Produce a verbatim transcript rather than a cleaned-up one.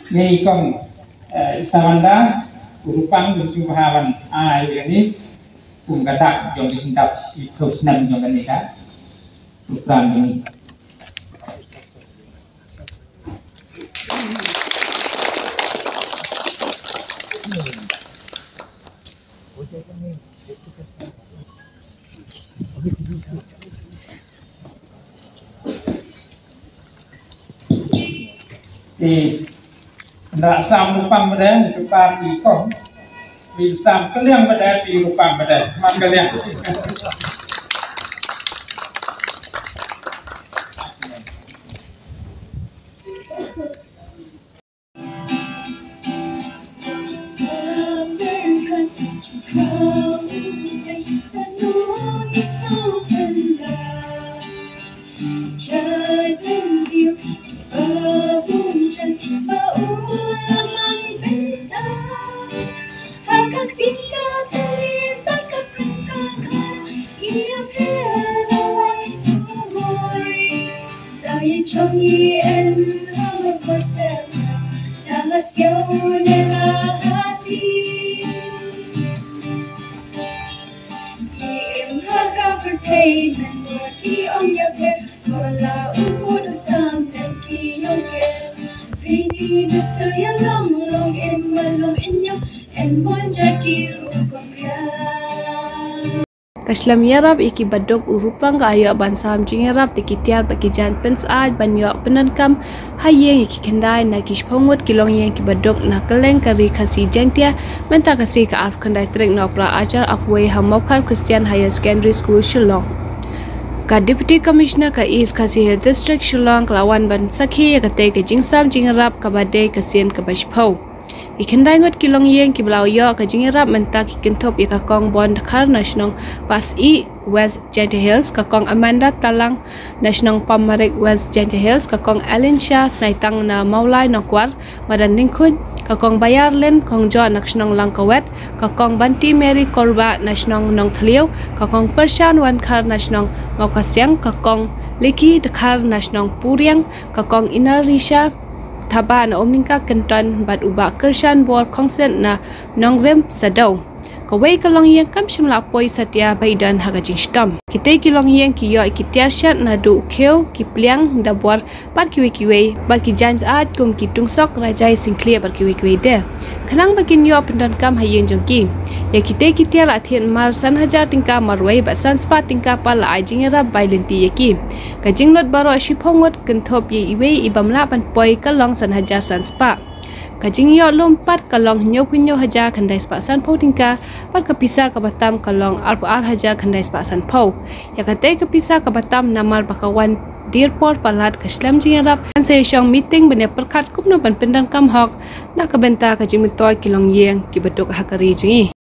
Ngi kong, eh, Samanda, u Rupang, u shu bha ban ai ïa ngi kum ka dak jong ki sngap shiphew snem jong kane ka program jong ngi. Te nda sam Rupang bad te, te pa ti kong. Wi sam Kaliang bad te, ti Rupang bad te. Sam Kaliang. Ka shlem ïarap ïa ki baduk, u Rupang ka ïoh ban sam jingïarap da ki tiar bad ki jaiñ pynsyaid ban ïoh pyndonkam ha ïing ïa ki khyndai na ki shiphew ngut ki longïing ki baduk na kylleng ka ri Khasi Jaiñtia, mynta ka sngi ka arphew khyndai tarik Nohprah arhajar arphew wei ha Mawkhar Christian Higher Secondary School, Shillong. Ka Deputy Commissioner ka East Khasi Hills District, Shillong, ka la wan ban sakhi ïa katei ka jingsam jingïarap kaba dei ka sien kaba shiphew. Ki khyndai ngut ki longïing kiba la ïoh ka jingïarap mynta ki kynthup ïa ka Kong Bon Dkhar na shnong Pasyih, West Jaiñtia Hills, ka Kong Amanda Talang na shnong Pammarik, West Jaiñtia Hills, ka Kong Alin Shah Snaitang na Mawlai Nongkwar, Madan Lyngkhuit, ka Kong Bayar Lin Khongjoh na shnong Langkawet, ka Kong Banti Mary Korbah na shnong Nongthliew, ka Kong Pershan Wankhar na shnong Mawkasiang, ka Kong Liki Dkhar na shnong Puriang, ka Kong Inarisha Thabah na Umlyngka Kynton bad u Bah Kyrshan Bor Khongsit na Nongrim Sadew. Kawei ka longïing kam shym la poi satia ba i don ha ka jingshitom. Kitei ki longïing ki ïoh ki tiar shet naduh u khiew, ki pliang, dabor bad kiwei kiwei, bad ki jaiñ syaid kum ki tungsok, rajai, singkhlieh bad kiwei kiwei de, khnang ba kin ïoh pyndonkam ha ïing jong ki. Ïa kitei ki tiar la thied mar san hajar tyngka marwei bad san spah tyngka pat la ai jingïarap bai lynti ïa ki. Ka jinglut baroh shiphew ngut kynthup ïa iwei i bym lah ban poi ka long san hajar san spah. Ka jingïoh lum pat ka long hynñiewphew hynñiew hajar khyndai spah sanphew tyngka, bad ka pisa kaba tam ka long arphew ar hajar khyndai spah sanphew. Ïa katei ka pisa kaba tam namar ba ka wan dier por palat ka shlem jingïarap, ngan sa ïa shong meeting ban ïa pyrkhat kumno ban pyndonkam hok na ka bynta ka jingmyntoi ki longïing ki baduk ha ka ri jong ngi.